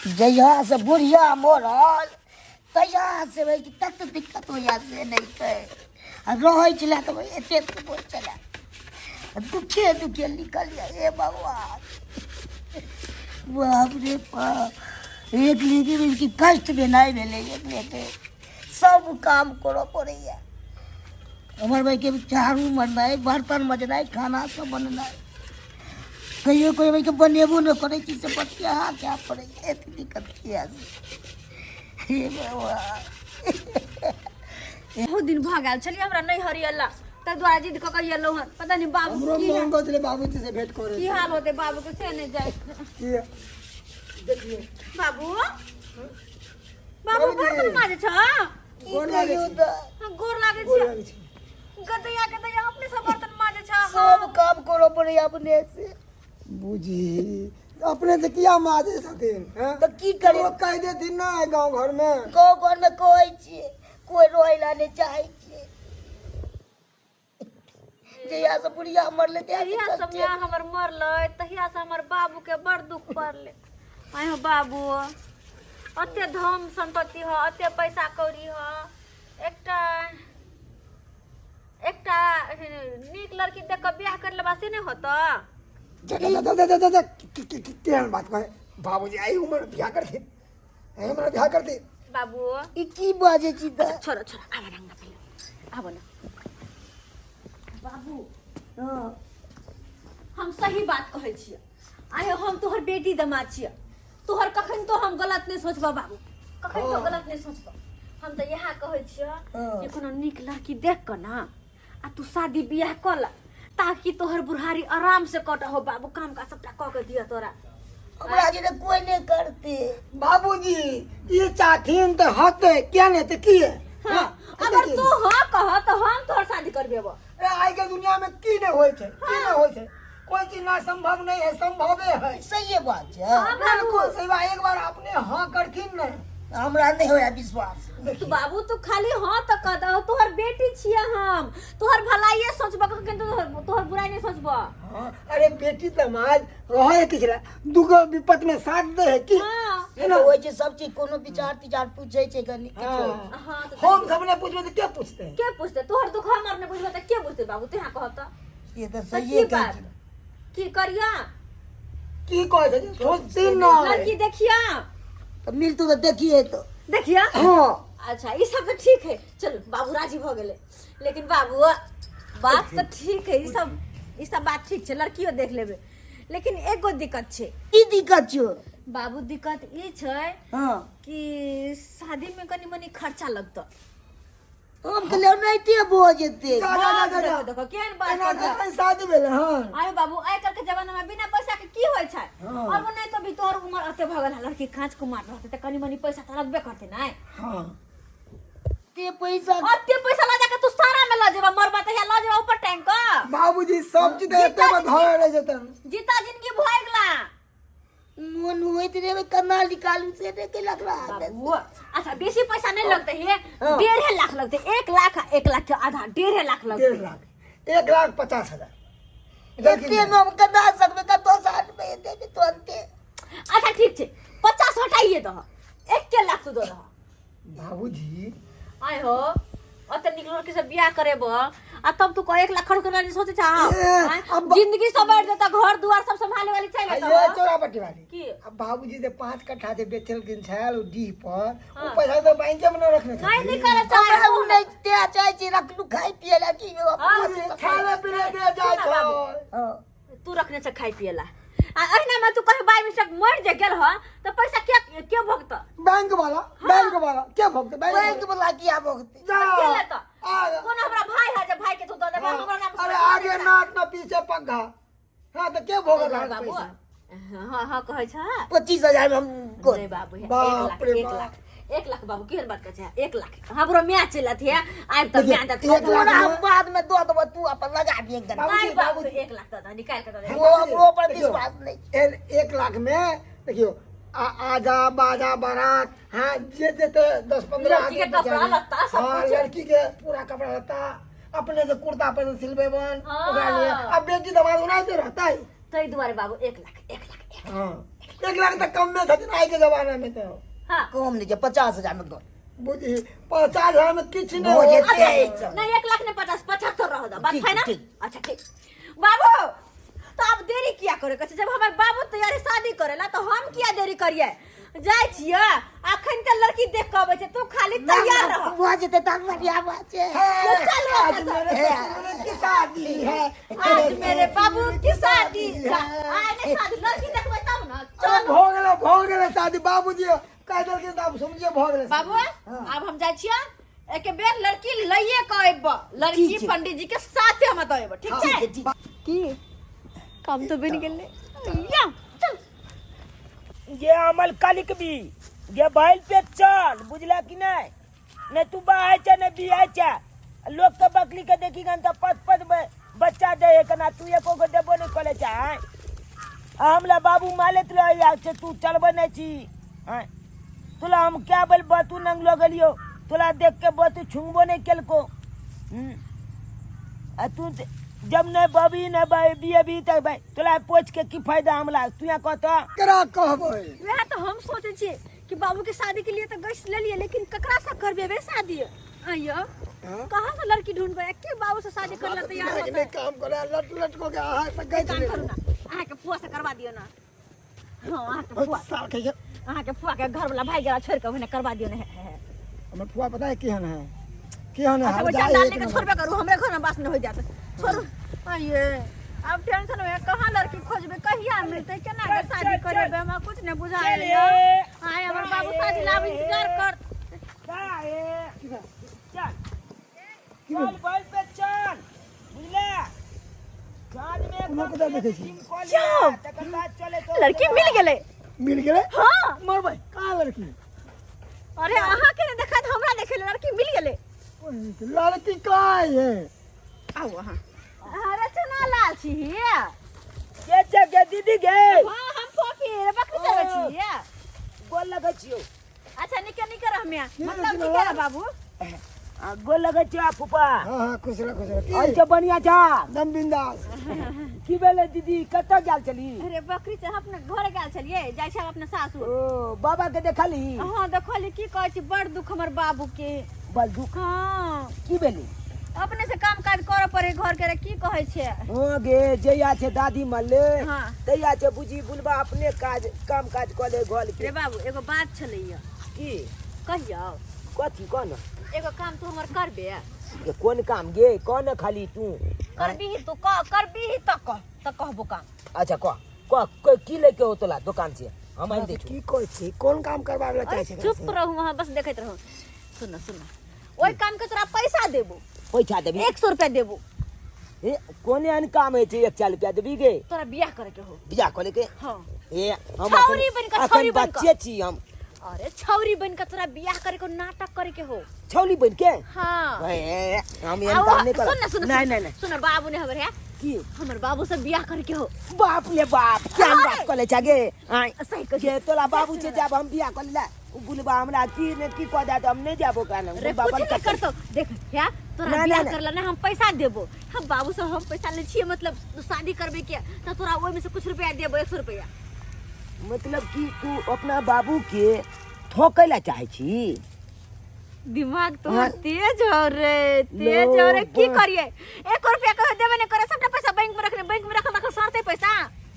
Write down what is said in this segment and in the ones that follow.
जहियासँ बुढ़िया मरल तहियासँ भाइ तत दिक्कत होइया से नहि कहै आ रहै छलै तऽ एते दुख होइ छलै दुखे दुखे लिखल यऽ हे भगवान बाप रे बाप एक लेके कि कष्ट भेनाइ भेलै एक लेके सब काम करऽ पड़ैया हमर भाइके झाड़ू मरनाइ बर्तन मजनाइ खाना सब बनेनाइ कहियो कहियो भाइके बनेबो नहि करै छी से बतिया खाय पड़ैया एते दिक्कत किया हे भगवान। बहुत दिन भऽ गेल छलियै हमरा नहि हरियला ताहि दुआरे जिद कऽ कऽ एलहुँ हन पता नहि बाबू हमरो की मन करै छलै बाबूजी से भेंट करे की हाल होतै बाबूके से नहि जाय की देखियौ बाबू बाबू बाबूजी। बर्तन माजै छ की गोर लागै कहियौ छी। तऽ हम गोर लागै गोर छी लागै छी गदैया गदैया अपने सब बर्तन माजै छ सब काम करऽ पड़ैया अपने से बुझी अपने से किया माजे छथिन हैं? तऽ की करी लोग कहि देथिन ना गाँव घर में गाँव घर में कहै छियै कोइ रहै लए नहि चाहै छियै जहिया से बुढ़िया मरलै तहिया से जहिया से कष्टे। माय हमर मरलै तहिया से हमर बाबू के बड़ दुख पड़लै आइ हो बाबू अते धन संपत्ति हो अते पैसा कौड़ी हो एकटा एकटा नीक लड़की देख कऽ बियाह कर लेबा से नहि होतऽ जा जा जा जा जा जा जा केहन बात कहे बाबूजी आई उम्र में बियाह करथिन आई उम्र में बियाह करथिन बाबू ई की बाजै छी तऽ छोड़ो छोड़ो आब रंगा पहिले आबो ना बाबू हँ हम सही बात कहै छियै आइ हम तोहर बेटी दमाद छियै तोहर कखन तो हम गलत नहि सोचबऽ बाबू कखन तो गलत नहि सोचबऽ हम तऽ इएह कहै छियै हँ। जे कोनो नीक लड़की देख कऽ ना आ तू शादी बियाह कऽ ला ताकि तोहर बुढ़ारी आराम से कट हो बाबू काम काज सबटा कऽ के दिअ तोरा हमरा जेना कोइ नहि करते बाबूजी ई चाहथिन तऽ हते किया नहि तऽ की है हाँ, अगर तू हाँ कह तऽ हम तोहर शादी करबेबो अरे आइ के दुनिया में की नहीं होय छै की नहीं होय छै कोई चीज ना संभव नहीं है संभवे है सही बात छै हाँ बाबू बिल्कुल सही बात एक बार अपने हाँ करथिन ने हमरा नहि होया विश्वास तू बाबू तू खाली हाँ तऽ कह दहो तोहर बेटी छियै हम तोहर भलाइए सोचबऽ कखन तोहर तोहर बुराइ नहि सोचबऽ हाँ अरे बेटी समाज रहे किछला दूगो विपत में साथ दे है की हाँ से तऽ होइ छै सब चीज कोनो विचार तिचार पूछै छै कनि किछो हाँ। हाँ तऽ हम सब ने पूछबे तो के पूछते हैं के पूछते तोहर दुख हमर नहि बुझबऽ तऽ के बुझते बाबू तू यहाँ कह तऽ से तऽ तऽ सहिए की कहै बात छी की करिया की कहै छै सोचथिन ना लड़की देखिया तऽ मिलतौ तऽ देखिए तऽ देखिया हँ अच्छा ई सब तऽ ठीक है चलू बाबू राजी भऽ गेलै लेकिन बाबू बात तऽ ठीक है ई सब बात ठीक छै लड़कियो देख लेबै लेकिन एगो दिक्कत छै की दिक्कत छौ बाबू दिक्कत ई छै हँ कि शादी में कनी मनी खर्चा लगतौ हम कहलियै ओनाहिते भऽ जेतै जा जा जा जा देखो देखो केहन बात एना कर कखन शादी भेलै हन आयो बाबू आइ काल्हि के जमाना में बिना पैसा के की होइ छै हाँ। और वो नहीं तो भी तोहर उमर अते भऽ गेल लड़की कांच कुमार रहते तऽ कनी मनी पैसा तऽ लगबे करते नै हाँ ते पैसा अते पैसा लऽ जाके तू सारा में लऽ जेबा मरबा तऽ लऽ जेबा ऊपर टांग कऽ बाबूजी सब चीज एते में धरे रह जेतन जीता जिंदगी भऽ गेला मोन होइत रहे केना निकालू से नहि केलक रहा बाबू अच्छा बेसी पैसा नहीं लगते हे हाँ। 1.5 लाख लगते 1 लाख आ 1 लाख के आधा 1.5 लाख लगते 1.5 लाख 1 लाख 50 हजार एते हम केना सकबै कतौ साल में देबै तुरन्ते अच्छा ठीक छै 50 हटाइए दह 1 लाख तू दऽ दह बाबूजी आय हो अते निक लड़की से बियाह करेब आ तब तू कह 1 लाख खर्च करना नहीं सोचे छा ए, अब- जिंदगी सब बैठ जेता घर दुआर सब संभाले वाली चाहिए ये चोरा पट्टी वाली की? अब बाबूजी से 5 कट्ठा जे बेचलखिन छल ओ डीह पर हाँ। ओ पैसा तो बैंके में न रखने नहीं छथिन। निकाले चाहे हमरा उ नहि दे चाहै छी रखलू खाइ पिए ला की हाँ। खाना पीना दे जाइ सुना बाबू। छै हँ तू रखने छ खाइ पिए ला आ अहिना में तू कहीं बाई मिस्टेक मर जे गेल ह त पैसा के के भोगत बैंक वाला बैंक वाला के भोगते बैंक बैंक वाला किया भोगते जा के लेत आ- कोन हमरा भाई है जे भाई के तू दऽ देबा हमरा नाम अरे आगे नाक ना पीछे पंखा हाँ तो के भोगत है बाबू पैसा हाँ हाँ कहै छ 25,000 में हम को नहीं बाबू है, एक बाप लाख रे एक बाप। लाख 1 लाख बाबू केहन बात कहै छै 1 लाख हमरो माय चलत है आबि तऽ माय दत एक लाख तोरा हम बाद में दऽ देबो तू अपन लगा दिए एकदम बाबूजी, नहीं बाबू बाबूजी। 1 लाख दऽ दह निकालि के दऽ दे वो हमरो पर देखियौ, विश्वास नहीं 1 लाख में देखियो आजा बाजा बारात हाँ जे जेते 10-15 लड़की के आदमी कपड़ा बेचारे। लत्ता सब हाँ कुछ। लड़की के पूरा कपड़ा लत्ता अपने से कुर्ता पैंट सिलबे बन हाँ। ओकरा लिए अब बेटी दमाद ओनाहिते रहता है ताहि दुआरे बाबू 1 लाख 1 लाख 1 लाख हाँ 1 लाख तऽ कमे छथिन आइ के जमाना में तो। हाँ। कम नहि छै, 50,000 मे कर। बुझी, 50,000 में किछु नहि हो हो। जेतै। अच्छा, ठीक। नहीं, 1 लाख ने 50, 75 रह दो बात। ठीक, है ना? ठीक। अच्छा ठीक बाबू, तो अब देरी किया करे के छै? जब हमर बाबू तैयारी शादी करेला तो हम किया देरी करिए? जाइ छियै अखन के लड़की देख के अबै छै, तू खाली तैयार रह। भऽ जेतै तऽ बढ़िया बात छै। चलो। आज मेरे ससुर की शादी है। आज मेरे बाबू की शादी है। आइ ने शादी, लड़की देखबै तब ना। अरे चल। भऽ गेलै, भऽ गेलै शादी। बाबूजी कहि देलखिन तऽ आब समझिए भऽ गेलै। बाबू, आब हम जाइ छियै, एक बेर लड़की लइए के अयब लड़की। ठीक छै। पंडित जी के साथे हम तऽ अयब, ठीक छै? ठीक छै, ठीक। की काम तो बनि गेलै या, चल। जे अमल कालिक भी जे बैल पे चल, बुझला कि नहीं? नहीं तू बाहर छै, नहीं बियाह छै। लोग के बकली के देखी गन तऽ पद पद बच्चा दे है कना, तू एको गो देबो नहीं करे छै। आँय? आ हमला बाबू मालैत रह छै, तू चलबे नहीं छी। आँय? तोला हम क्या बोल बतू नंगलो गेलियो, तोला देख के बतू छुंगबो नहीं केलको। आ तू जब नहीं बबी नहीं भाई बिये भी तक भाई तोला पोछ के की फायदा हमला? तू यहाँ कहता। केकरा कहबै? वएह तऽ हम सोचै छियै कि बाबू के शादी के लिए तऽ गैस लेलियै, लेकिन ककरा से करबेबै शादी? आइयो, कहाँ से लड़की ढूंढबै? के बाबू से शादी करला तैयार दिमाग होतै? नहि काम करे, लट लट को के अहाँ से गैस काम ले। करू ना, अहाँके फुआ से करवा दियौ ना। हाँ, अहाँके फुआ। साल के अहाँके फुआ के घर वाला भाई गेला छोड़ के, ओहिना करवा दियौ ने। हमर फुआ पता है केहन है, केहन है? अच्छा, हम वो जाइ चंडाल एक लेके नंबर। छोड़बे करू, हमरे घर में बास नहीं हो जात, छोड़ू। आइए, अब टेंशन में कहाँ लड़की खोजबे, कहिया मिलते, केना के चल, शादी चल, करेबे, हमरा कुछ नहीं बुझाय। चल ए। आय, हमर बाबू शादी लाब इंतजार कर। चल चल, बैल पे चल, बुझले? साँझ में कोनो कतऽ देखै छी? चुप। तकर बाद चले तो। लड़की मिल गेलै। मिल गेलै? हाँ। मरबै कहाँ लड़की? अरे, अहाँ के नहीं देखा तऽ हमरा देखे लड़की मिल गेलै। लड़की कहाँ है? आउ अहाँ। अरे चना लाल छी। के छै गे दीदी गे? हाँ, हम फोफी रे, बकरी चरबै छी। गोल लगै छियौ। अच्छा, निके निके रहमे, मतलब छै निके रह बाबू। आ, गोल लगै छियौ फूफा। हाँ हाँ, खुश रह, खुश रह। अइ के बढ़िया छा? एकदम बिंदास। की भेलै दीदी, कतऽ गेल छली? अरे, बकरी से अपने घर गेल छलियै, जाइ छै अपने सासुर। ओ बाबा के देखली? हाँ, देखली। की कहै छी, बड़ दुख हमर बाबू के। बड़ दुख? हाँ। की भेलै? अपने से काम काज करऽ पड़े घर के रे, की कहै छै। हाँ गे, जहिया छै दादी मरले तहिया छै बुझी बुलबा अपने काज काम काज कऽ ले घर के। रे बाबू, एगो बात छलैया। की? कहियौ? कथी कह न। एगो काम तू हमर करबे? गे, कोन काम गे? कह न खाली तू। करबीही तू? कह, करबीही तऽ कह, तऽ कहबो काम। अच्छा, कह कह कह, की लैके हो तोला दोकान से, हम आनि दै छी। की कहै छी, कोन काम करबाबै ला चाहै अरे छै? चुप रहू अहाँ, बस देखैत रहू। सुन सुन, ओहि काम के तोरा पैसा देबो। पैसा देबी? 100 रुपया देबो। ए, कोन एहन काम होइ छै 100 रुपया देबी गे? तोरा बियाह करे के हो। बियाह करे के? हाँ। ए, हम छौरी बनि कऽ, अखन छौरी बनि कऽ। बच्चे छी हम। अरे, छौरी बन के तोरा बियाह करे के, नाटक करे के हो। छौली बनि के? हाँ। ए, हम एहन आ काम नहीं सुन करब। ना, सुन। नहीं नहीं नहीं। सुन, बाबू ने हमर है। की? हमर बाबू से बियाह करे के हो। बाप रे बाप, क्या अरे! बात करे छगे? आय? सही कह। के तोला बाबू छै, जाब हम बियाह कर ला, उ बुलबा हमरा की ने की कह देत, हम नहीं जाबो ओकरा लग। अरे बुलबा कुछ बड़ नहीं कट्टर। करतो, देख या तोरा ना, बियाह ना, ना। करला ना हम पैसा देबो, हम बाबू से हम पैसा ले छियै, मतलब शादी करबे के त तोरा ओहि में से कुछ रुपया देबो, 100 रुपया। मतलब कि तू अपना बाबू के ठोकै ला चाहे छी? दिमाग तो हाँ। तेज हो रे, तेज हो रे। की करिए, 1 रुपया कह देबे नहीं करे, सबटा पैसा बैंक में रखने, बैंक में रखल रखल सड़ते पैसा,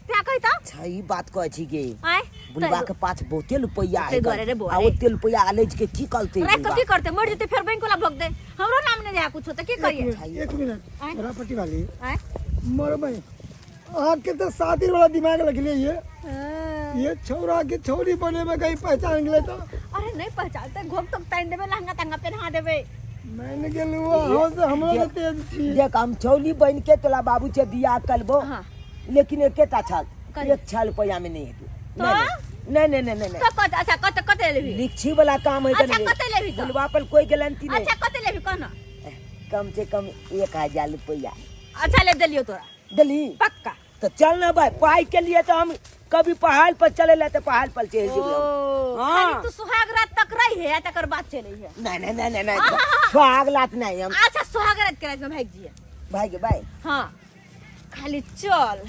त्या कहि त। अच्छा, ई बात कहै छी गे? आय। बुलबा के पास बहुते रुपैया ताहि दुआरे रे बौआ आ रे। ओते रुपैया लै के की करतै राख बुलबा? के की करते, मर जेते, फेर बैंक वाला भोग दे, हमरो नाम नहीं जाय कुछ त की करिए? एक मिनट। आँय? तोरा पट्टी वाली। आय। मरबै, अहाँके तऽ शादी वाला दिमाग लगले ये। ये छौरा के छौरी बने में कहीं पहचान गेलै तऽ? अरे, नहीं पहचानते, घोक तोक तानि देबै, लहंगा तहंगा पहना देबै। मैंने गेलू अहाँ से हमरो से तेज छी। देख, हम छौली बन के तोला बाबू से बियाह करबो। लेकिन एकेटा छल। कही। 100 रुपैया में नहीं हेतौ। तो? नहीं नहीं नहीं नहीं नहीं। तो कत, अच्छा, कत कते लेबही? लिच्छी वाला काम है। अच्छा, कते लेबही तो? बुलबा पर कोई गारंटी नहीं। अच्छा, कते लेबही, कह ना। कम से कम 1000 रुपया। अच्छा, ले देलियो तोरा। दिली? पक्का। तो चल ना भाई, पाई के लिए तो हम कभी पहाड़ पर चले ले तो पहाड़ पर चल जेबै हम। ओ, हाँ। खाली तू सुहाग रात तक रही है, तकर बाद चले है। नहीं नहीं नहीं नहीं नहीं, सुहाग लात नहीं हम। अच्छा, सुहाग रात के रात में भाग जिए। भाई के भाई। हाँ, खाली चल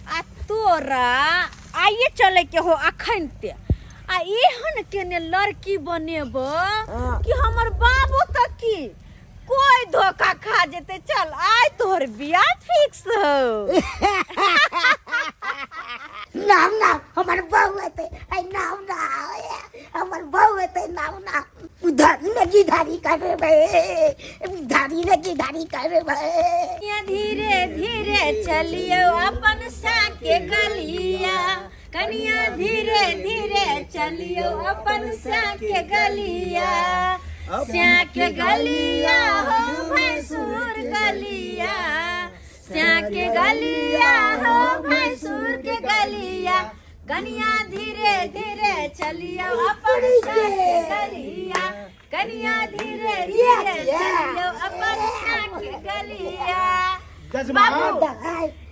आ तोरा आइए चले के हो अखन ते आ एहन केने लड़की बनेब कि हमर बाबू तक की कोई धोखा खा जेते। चल आइ तोहर बियाह फिक्स हो। नाम नाम हमर बहू एतै, ऐ नाम नाम हमर बहू एतै, नाम नाम उधारी में गिधारी करबै, उधारी में गिधारी करबै। धीरे धीरे चलियो अपन साके गलिया, कनिया धीरे धीरे चलियो अपन साके गलिया, साके गलिया हो भैंसुर गलिया, साके गलिया हो भैंसुर के गलिया, कनिया धीरे धीरे चलियो अपन साके गलिया, कनिया धीरे धीरे चलियो अपन साके गलिया। बाबू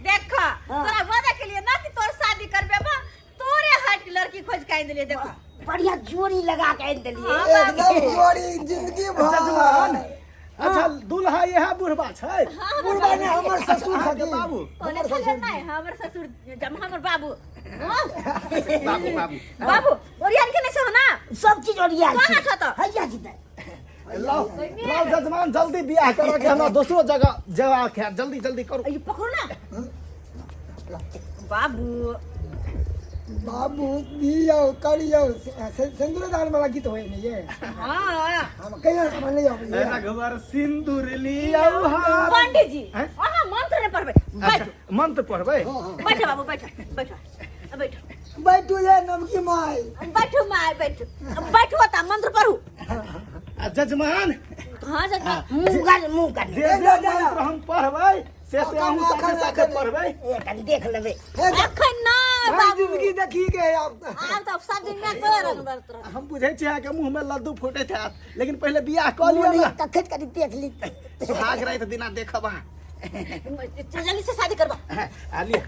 देखो तोरा वादा के लिए ना कि तोर शादी करबे बा, तोरे हट के लड़की खोज के आइन देलिए। देखो बढ़िया जोड़ी लगा के आइन देलिए, एकदम जोड़ी जिंदगी भर। अच्छा दूल्हा यह बुढ़बा छै? बुढ़बा ने हमर ससुर छथिन। बाबू हमर ससुर नहीं, हमर ससुर जब हमर बाबू। बाबू बाबू बाबू ओरियान के नहीं ना सब चीज ओरियान कहाँ छ त? हैया जी त। लाओ लाओ जजमान जल्दी बियाह करो के हमरा दोसरो जगह जगह के जल्दी जल्दी करो। ये पकड़ो ना बाबू। बाबू दियो करियो सिंदूरदान वाला गीत होय ने ये। हां हम कहियो समझ नहीं आबै। रघुवर सिंदूर लियो हाथ। पंडित जी अहाँ मंत्र ने पढ़बै। बैठो मंत्र पढ़बै। बैठो बाबू बैठो बैठो बैठो बैठू ये नमकी माई बैठू माई बैठू बैठू त मंत्र पढ़ू। जजमान हां जजमान मुंह कर मुंह कर जे जे मंत्र हम पढ़बै से से हम साथे साथे पढ़बै। ए कनी देख लेबै अखन ना बाबू जिंदगी देखी के आब त सब दिन में तोरा रंग बरत। हम बुझै छी अहाँके मुंह में लड्डू फूटैत हैत, लेकिन पहिले बियाह कऽ लिअ ना। तखन कनी देख ली सुहाग राति दिना देखब अहाँ। जल्दी से शादी करबा। आ लिअ।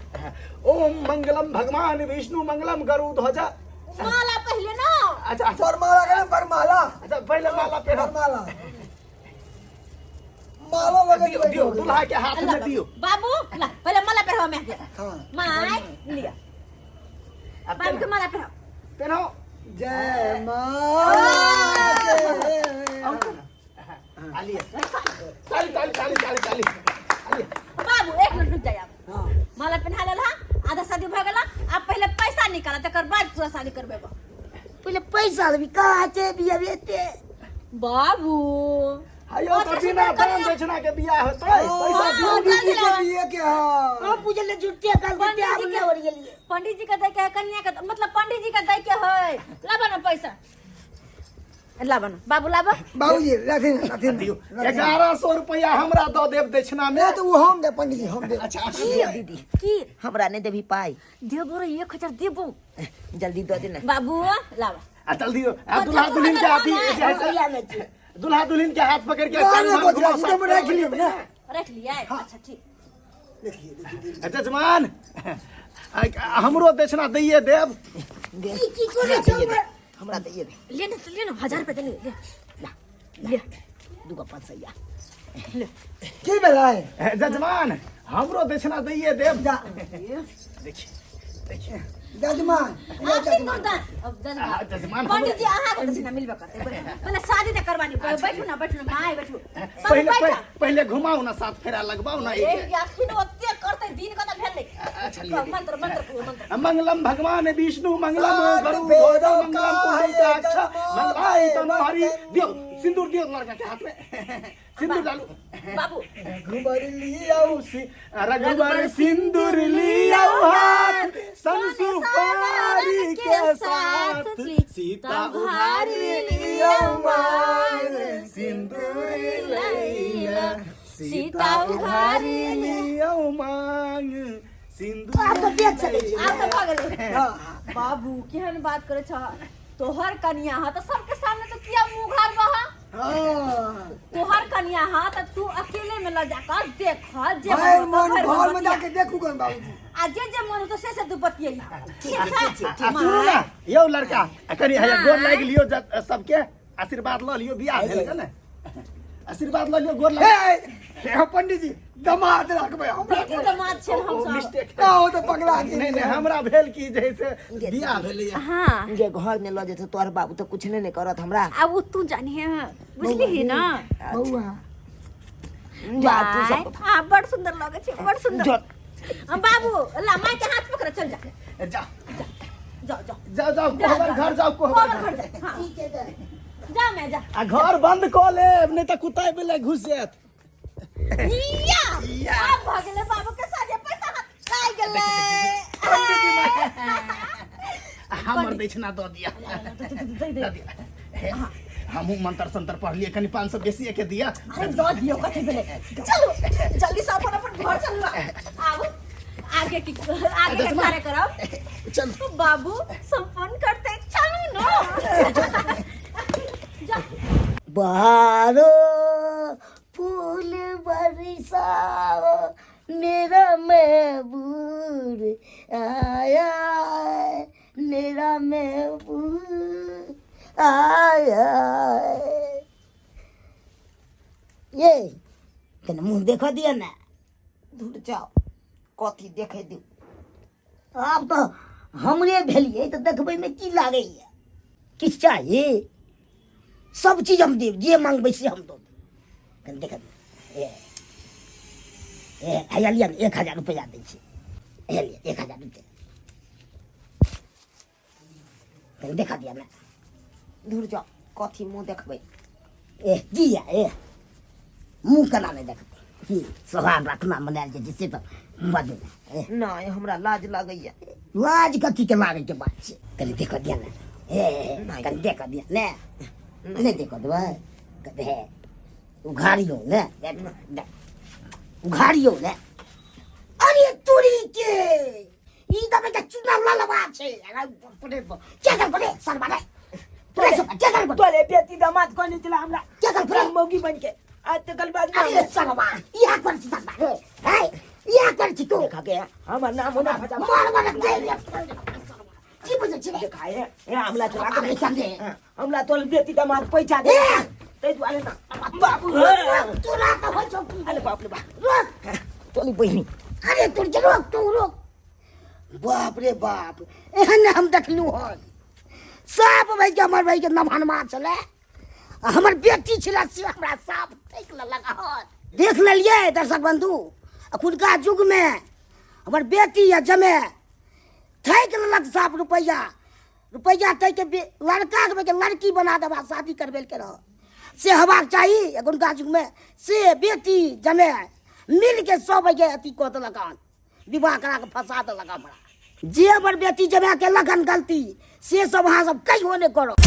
ओम मंगलम भगवान विष्णु मंगलम गरुड़ ध्वजा। माला पहले ना। अच्छा अच्छा बरमाला के बरमाला। अच्छा पहले माला पहनो। बरमाला माला लगा दियो दियो दूल्हा के हाथ में दियो। बाबू ला पहले माला पहनाओ मैं के। हां my लिया बाबू के माला पहनाओ पहनाओ। जय मां। आ लिया ताली ताली ताली ताली ताली। बाबू एक मिनट रुक जाए। आप माला पहना लेला आधा शादी भ गेला, आप पहले पैसा निकाला तकर बाद पूरा शादी करबे। पहले पैसा भी कहाँ छै बिया बेते बाबू हयो तो बिना दान दक्षिणा के बियाह होतै, पैसा दियो पंडित जी के बियाह के। हां हम पूजल ले झूठे कल के बियाह में हो गेलिए। पंडित जी के दै के है कन्या के, मतलब पंडित जी के दै के है। लाबा ना पैसा लाबा ना बाबू लाबा। बाबूजी लाथिन लाथिन दियो 1100 रुपया हमरा दऽ देब दक्षिणा में। तो वो हम दे पंडित जी हम दे। अच्छा अच्छा दीदी की हमरा नहीं देबी पाई? देबो रे 1000 देबो। जल्दी दऽ दे ना बाबू लाबा। आ जल्दी आ दूल्हा दुल्हन के हाथ जैसे दूल्हा दुल्हन के हाथ पकड़ के चल रख लियो ना रख लिया। अच्छा ठीक देखिए देखिए। जजमान हमरो दक्षिणा दैये देब। की करे छै हमरा दैये दे। ले ना ले ना 1000 रुपया दे ले ला ले दूगो 500 ले। की भेलै जजमान हमरो दक्षिणा दैये देब। जा देखिए देखिए जजमान अब जजमान पंडित जी अहाँ के दक्षिणा मिलबे करतै। पहिले शादी त करवानी। बैठू ना बैठू ना my बैठू। पहिले पहिले घुमाउ ना साथ फेरा लगबाउ ना। एक यासिन ओते करतै दिन कत भेल नै। अच्छा लिअ मंत्र मंत्र मंत्र। मंगलम भगवान विष्णु मंगलम गरुड़ ध्वज मंगलम पुंडरीकाक्ष मंगलाय तनोहरि। दियो सिंदूर दियो लड़का के हाथ में सिंदूर डालू बाबू। रघुबर लियो रघुबर सिंदूर लियो हाथ संसुपारी के साथ सीता उधारी लियो मान सिंदूर लिया सीता उधारी लियो मांग सिंदूर। आप तो देख सकै छी। आब त भऽ गेलै। बाबू केहन बात करै छ तोहर कनिया ह त सबके सामने तो किया मुंह घर बहा। हां तोहर कनिया ह त तू अकेले में ल जाकर देख जे मन घर में जाके देखू गन बाबूजी। आ जे जे मन तो से से तू बतियै। ठीक ठीक ठीक। सुनू ना यौ लड़का कनी हैया गोर लागि लियो सबके आशीर्वाद ल लियो बियाह भेल ने। आशीर्वाद लऽ लियौ गोर हे लग हे हो पंडित जी दमाद रखबै हमरा बेटी दमाद छै हम सब मिस्टेक का हो तऽ पगला गेल नहीं नहीं हमरा भेल कि जैसे बियाह भेलैया हाँ जे घर में लऽ जेतै तोहर बाबू तऽ कुछ नहि ने करत हमरा आब ओ तू जानिहे बुझलिही ना बौआ जा तू बाय। सब हाँ बड़ सुंदर लगे छै बड़ सुंदर जो हम बाबू ला माय के हाथ पकड़ चल जा जा जाओ जाओ जाओ जाओ कोहबर घर जाओ कोहबर कोहबर घर जा हाँ जा मैं जा आ घर बंद कऽ लेब नहीं तऽ कुत्ता बिलाइ घुस जायत या अब भऽ गेलै बाबू के साझे पैसा हाथ लागि गेलै हमर दक्षिणा दऽ दिअ दऽ दिअ हे, हमहूँ मंत्र संतर पढ़लियै कनि 500 बेसिए के दिअ अरे दऽ दियौ कथी भेलै चलू जल्दी से अपन अपन घर चलू आबू आगे की आगे के कार्य करब चल बाबू संपन्न करते चलू ना जा बारो फूल बरसाओ मेरा महबूब आया है, मेरा महबूब आया है। ये तने मुँह देखो दिया ना धुर जाओ कथी देखै दियौ आब तऽ हमरे भेलियै तऽ देखबैमे की लागैए किछु चाही सब चीज हम देब जे मांगबै से हम दऽ देब कनि देख ए ए हैया लिअ ने 1000 रुपैआ दै छी हे लिअ 1000 रुपैआ कनि देखा दिअ ने धुर जाओ कथी मुँह देखबै ए की या ए मुँह केना नहि देखबै की सोहाग रखना मनायल जाइ छै से तऽ बाजू ने ए नहि हमरा लाज लागैया लाज कथीके लागैके बात छै कनि देखऽ दिअ ने हे हे, कनि देखऽ दिअ ने नहि देखऽ देबै कहतै, हे उघारियौ ने उघारियौ ने अरे तोरी के ई तऽ बेटा चुनाव ललबा छै अरे परे के कर परे सरबा रे तोरे सब के कर परे तोरे बेटी दामाद कहने छला हमरा के कर परे मौगी बन के आज तक बाद में अरे सरबा इहा कर छी सरबा रे हे इहा कर छी तू देखा के हमर नाम होना फटा मार मार के की बुझै छी रे देखाए ए हमला चोरा के अरे चल रे हमला तोर बेटी दामाद पैसा दे ए! ताहि दुआरे ना बाबू तोरा तऽ होइ छौ की अरे बाप रे बाप रोक तोली बहिनी अरे तोर के रोक तू रोक बाप रे बाप एहन हम देखलू हन साफ भाई के हमर भाई के नमहनमा छलै आ हमर बेटी छलै से हमरा साफ ठकि लेलक हन देख लेलियै दर्शक बंधु अखुनका युगमे हमर बेटी आ जमे ठकि लेलक साफ रुपैआ रुपैआ ताहिके लड़काके भाई के लड़की बना देबा शादी करबै के रह से हेबाक चाही एखुनका युगमे से बेटी जमे मिलके सब के अथी कऽ देलक हन विवाह करा कऽ फंसा देलक हमरा जे हमर बेटी जमाए केलक हन गलती से सब अहाँ सब कहियो नहि करब।